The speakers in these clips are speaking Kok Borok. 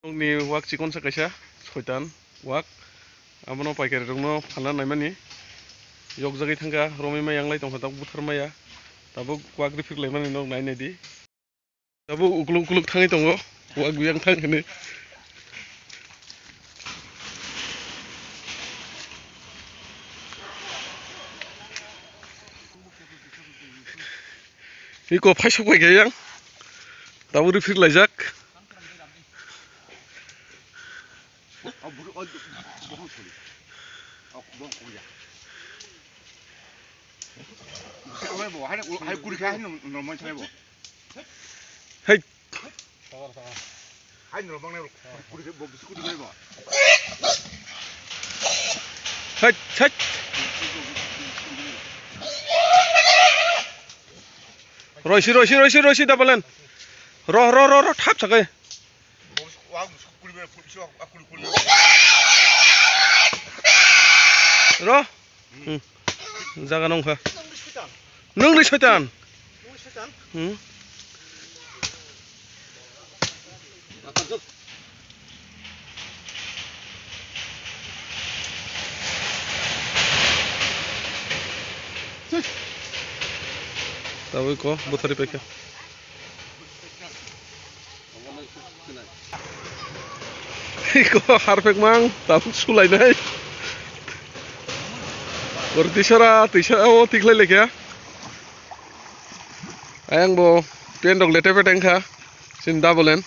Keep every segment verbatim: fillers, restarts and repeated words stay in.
Nokni wak chikonsa kaisa soitan wak. Abono paikari rokno phalna naimani. Yokjagwi thangkha, romwi ma yanglai tongkha, tabuk butharmaya. Tabuk wak rifrwk laimani nok nai naidi. Tabuk ukluk ukluk thangwi tongo, wak biyang thang hwnwi. Iko phaisok bai khe yang. Tabuk rifrwk laijak. Hey. Hey, hey. Roisi, roisi, roisi, roisi, double line. Ro, ro, ro, ro, thap sakai. Ro. Hmm. Jaga nongkha. Nungni soitan. Hmm. Tabuk ko bwtharwi paikha. Iko harpek mang, tabuk sulainai. Bor tisara, tisa o tikhlai lekha. Ayang bo pen rok lete pete wngkha. Sin double line.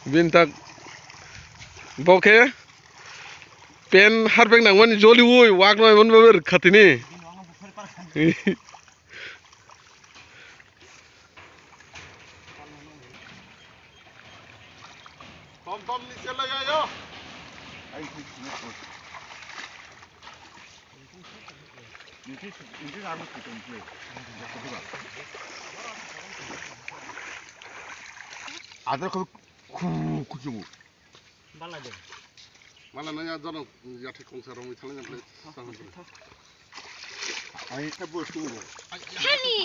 Bin tak bo khe pen harpek nangmani joli ui wak no emon baber khatini. Tom tom ni chelai ya yo. Adar ko khu khu. Bala de. Mala na ya jono ya thik kongsa rong mi thala nyam le. Ai ka bo tu. Hani.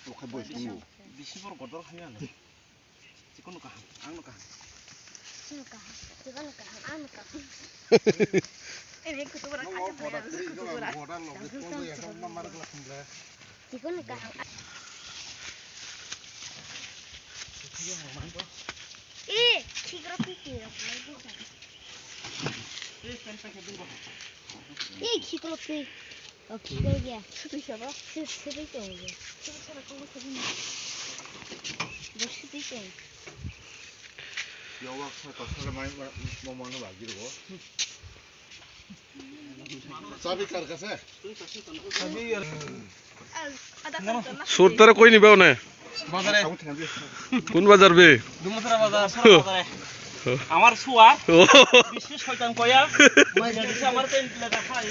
O ka bo tu. Bisi bor godor khanya na. Chikon kaham, ang no kaham. Chikon kaham, chikon kaham, ang no kaham. Ini kutu berat aja punya, kutu berat. Chikon kaham. Eh, chikro piti. Eh, chikro piti. O, khikoi ya. Sutui sabo? Su-, sutui tong ya. Sutui sabo, sutui sabo. Bo sutui tong. Yawak sa ta sa mai ma, ma, ma, no bagi ro. Sabi kar kase? Sabi yar. Sur tara koi ni bao ne? Bazare. Kun bazar be? Dumatra bazar, Sora bazare. Amar suar. Oh. Bisi soitan koya. Mai jadi amar pen lega khai.